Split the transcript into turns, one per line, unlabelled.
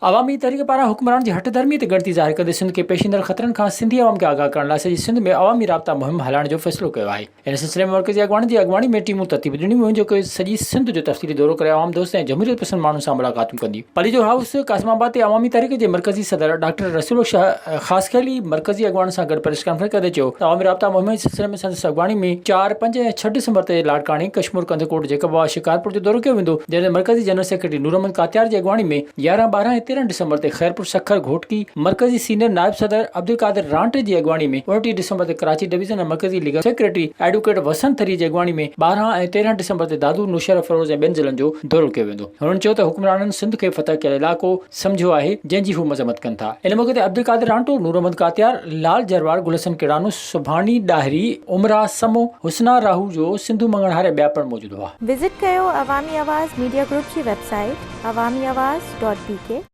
عوامي تحريڪ پاران حڪمرانن جي هٺ ڌرمي تي ڳڻتي ظاهر ڪندي سنڌ کي پيش ايندڙ خطرن کان سنڌي عوام کي آگاهه ڪرڻ لاء سڄي سنڌ ۾ عوامي رابطا مهم هلائڻ جو فيصلو ڪيو آهي. ان سلسلي ۾ مرڪزي اڳواڻن جي اڳواڻي ۾ ٽيمون ترتيب ڏنيون ويون جيڪي سڄي سنڌ جو تفصيلي دورو ڪري عوام دوست ۽ جمهوريت پسند ماڻهن سان ملاقاتون ڪندي. پليجو هائوس قاسم آباد تي عوامي تحريڪ جي مرڪزي صدر ڊاڪٽر رسول بخش خاصخيلي مرڪزي اڳواڻن سان گڏ پريس ڪانفرنس ڪندي چيو ته عوامي رابطا مهم جي سلسلي ۾ سندس اڳواڻي ۾ چار، پنج ۽ ڇهه ڊسمبر تي لاڙڪاڻي، ڪشمور، ڪنڌڪوٽ، جيڪب آباد، شڪارپور جو دورو ڪيو ويندو، جڏهن ته مرڪزي جنرل سيڪريٽري نور احمد ڪاتيار جي اڳواڻي ۾ 11، 12 ۽ 13 ڊسمبر تي خيرپور، سکر، گهوٽڪي، مرڪزي سينيئر نائب صدر عبدالقادر رانٽي جي اڳواڻي ۾ 29 ڊسمبر تي ڪراچي ڊويزن ۽ مرڪزي ليگل سيڪريٽري ايڊووڪيٽ وسند ٿري جي اڳواڻي ۾ 12 ۽ 13 ڊسمبر تي دادو، نوشهروفيروز ۽ ٻين ضلعن جو دورو ڪيو ويندو. هنن چيو ته حڪمرانن سنڌ کي فتح ڪيل علائقو سمجهيو آهي، جنهن جي هو مذمت ڪن ٿا. ان موقعي تي عبدالقادر رانٽو، نور احمد ڪاتيار، لال جروار، گل حسن ڪيڙانو، سبحاني ڏاهري، عمرا سمو، حسنا راهوجو، سنڌو مڱڻهار ۽ ٻيا پڻ موجود هئا.
وزٽ ڪيو عوامي آواز ميڊيا گروپ جي website Awami Awaz dot B K.